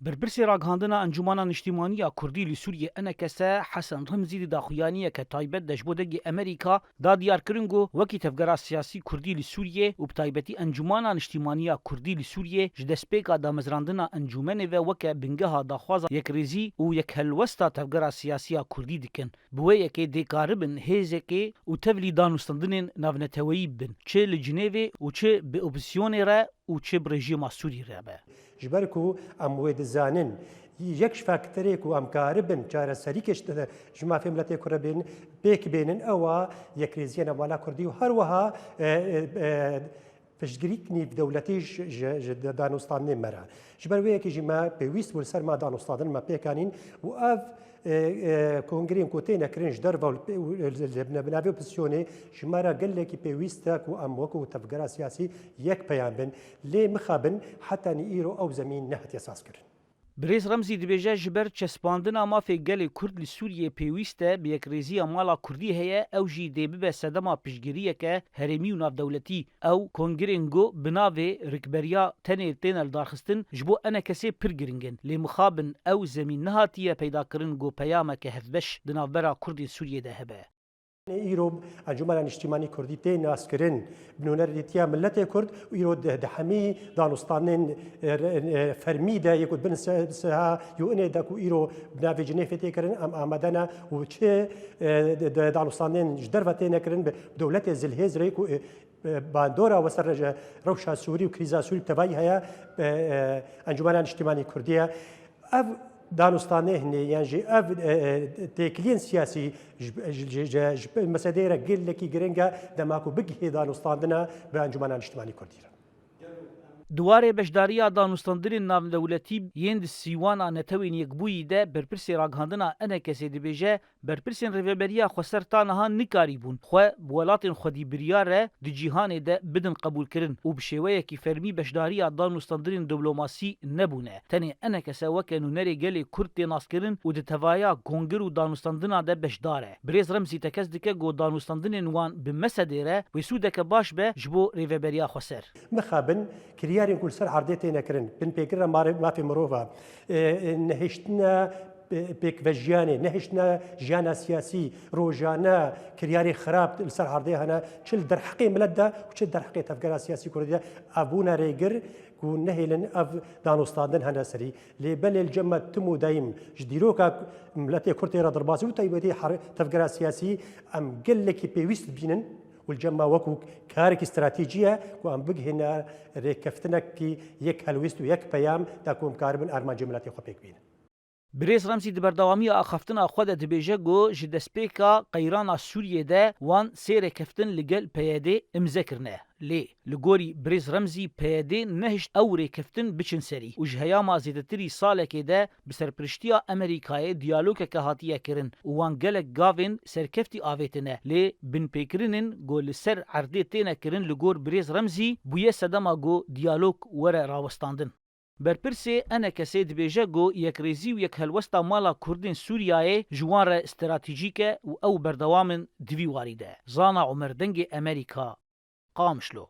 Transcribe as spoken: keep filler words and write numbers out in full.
Berpirsê ragihandina Encûmana Niştîmanî ya Kurdî li Sûriyê, E N K S, Hesen Remzî di daxuyaniyeke taybet de ji bo Dengê Amerîka da diyarkirin ku wekî tevgera siyasî Kurdî li Sûriyê û bi taybetî Encûmana Niştîmanî ya Kurdî li Sûriyê ji destpêka damezrandina encûmenê ve weke bingeha daxwaza yekrêzî û yekhelwesta tevgera siyasî ya Kurdî dikin. Bi wê yekê dê karibin hêzekê û tevlî danûstandinên navneteweyî bibin, çi li Cinêvê û çi bi opozîsyonê re û çi bi rejîma Sûrî re be. Ji ber ku em wê dizanin, yek ji faktorê ku em karibin çareserîkê ji, ji mafê miletê Kurd re bên, pêk bênin, ew a yekrêziya navmala Kurdî û her wiha, e, e, e, piştgirîk nîvdewletî ji, ji, ji danûstandinê me re. Ji ber wê yekê jî me pêwîst bû li ser me danûstandin me pêk anîn û ev, e, e, kongreyên ku têne kirin ji derve û li pê-, û li, li, li, bi navê opozîsyonê ji me re gelekî pêwîst e ku em wekû tevgera siyasî yek peyam bin. Lê mixabin heta nî îro ew zemîn nehatiye sazkirin. Birêz Remzî dibêje, ji ber çespandina mafê gelê Kurd li Sûriyê pêwîst e bi yekrêziya mala Kurdî heye, ew jî dê bibe sedema piştgiriyeke herêmî û navdewletî. Ew kongrên ku bi navê Rikberiya tenê têne lidarxistin ji bo E N K S'ê pir giring in. Lê mixabin ew zemîn nehatiye peydakirin ku peyameke hevbeş di navbera Kurdên Sûriyê de hebe. Îro Encûmena Niştîmanî Kurdî tê naskirin bi nûnerîtiya miletê Kurd û îro di, di hemî danûstanên, e, re-, e, fermî de yê ku di bin se-, seha û inê de ku îro bi navê Cinêfê tê kirin, em amade ne û çi, e, di, di danûstanên ji derve têne kirin bi dewletê zilhêz re ku, e, e, bandora we ser re-, rewşa Sûrî û krîza Sûrî bi tevayî heye, e, e, Encûmena Niştîmanî Kurdî ye. Ev danûstanê hinê yan jî ev, e, e, têkiliyên siyasî ji, ji, ji, ji, ji mesedeyê re gelekî giring e dema ku bigihê danûstandina bi Encûmena Niştimanî Kurdî re. Di warê beşdariya danûstandinên navdewletî yên di Sîwana Netewên Yekbûyî de berpirsê ragihandina E N K S'ê dibêje, berpirsên Rêveberiya Xweser ta niha nikarîbûn xwe bi welatên xwedî biryar re di cîhanê de bidin qebûlkirin û bi şêweyekî fermî beşdariya danûstandinên diplomasî nebûne. Tenê E N K S weke nûnerê gelê Kurd tê naskirin û di tevaya kongir û danûstandina de beşdar e. Birêz Remzî tekez dike ku danûstandinên wan bi mesedê re wê sûdeke baş be ji bo Rêveberiya Xweser. Mixabin kiryarên ku li ser erdê têne kirin, binpêkirina mare-, mafê mirova, e, e, nehiştina pê-, pêkvejiyanê, nehiştina jiyana siyasî, rojane kiryarê xirab li ser erdê hene, çi li derheqê milet de û çi li derheqê tevgera siyasî Kurdî de, ev bûne rêgir ku nehêlin ev danûstandin hene serî. Lê belê li cem me tim û dayîm ji dîroka miletê Kurd tê re derbasî û taybetî her-, tevgera siyasî em gelekî pêwîst dibînin û li cem me wekû karekî stratejî ye ku em bigihîne rêkeftinekî yek helwêst û yek peyam da ku em karibin armancê miletê xwe pêk bînin. Birêz Remzî di berdewamiya axaftina xwe de dibêje ku ji destpêka qeyrana Sûriyê de wan sê rêkeftin li gel P Y D'ê imze kirine. Lê li gorî Birêz Remzî P Y D nehişt ew rêkeftin biçin serî û ji heyama zêdetirî salekê de bi serpiriştiya Amerîkayê diyalogeke hatiye kirin û wan gelek gavên serkeftî avêtine, lê binpêkirinên ku li ser erdê têne kirin li gor Birêz Remzî bûye sedema ku diyalog were rawestandin. Berpirsê E N K S'ê dibêje ku yekrêzî û yekhelwesta mala Kurdên Sûriyayê ji wan re stratejîk e û ew berdewam in di vî warî de. Zana Omer, Dengê Amerîka, Qamişlo.